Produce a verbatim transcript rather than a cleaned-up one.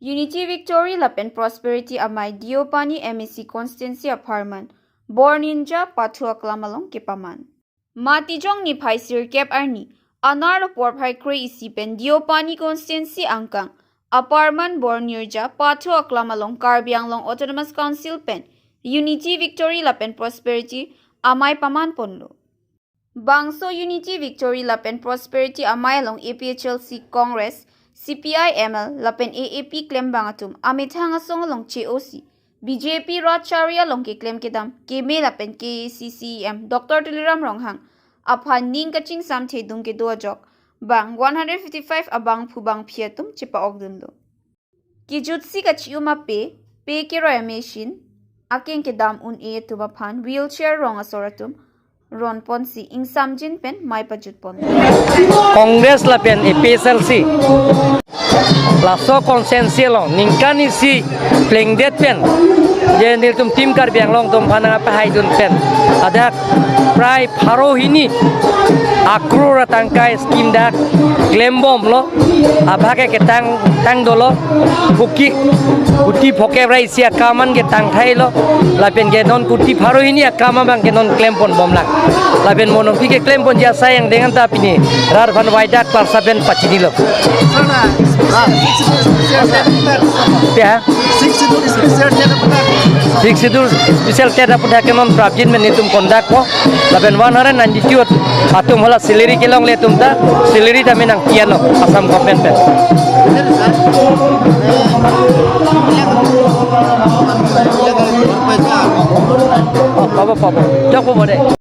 Unity Victory lapen Prosperity Amei Deopani M A C constituency apharman Bornirja pathu aklam along kepaman. Matijong niphai sirkep arni, anerlo porphai kre-isi pen Deopani constituency angkang apharman Bornirja pathu aklam along Karbi Anglong Autonomous Council pen Unity Victory lapen Prosperity Amei paman ponlo. Bangso Unity Victory lapen Prosperity Amei along A P H L C, Congress, C P I M L lapen A A P klembang atum amethang asong along che-osi B J P rat chari along keklem kedam keme lapen K A A C C E M Doctor Tuliram Ronghang aphan ning kachingsamthe dun kedo ajok bang one hundred fifty-five abangphu bangphi atum chepa-okdunlo. Kejutsi kachi-um ape, pe keroi amachine, akeng kedam un-e atum aphan wheelchair rong asor atum ronponsi ingsamjin pen mei pajutpon. Congress lapen A P H L C laso constituency along ningkan isi plengdet pen je nelitum Team Karbi Anglong atum aphan nangpahaidun pen hadak prai pharo hini akror atangka scheme dak klembomlo, abahak ke ketang tang dolo, puki kuti phoke prai isi akam an ketang thailo, lapen ke non kuti pharo hini akam abang ke non klemponbomlang. Lapen mo nonke keklemponji asai angdeng anta pini rat aphan waidak klarsa pen pachinilo. Ya, Sixth Schedule special TET aphuthak ke non prapjin pen nelitum kondakpo. Lapen one hundred ninety-two atum hala salary kelongle atum ta salary ta menang piano Assam government pen. Oh, pabo, pabo. Jok pabo de.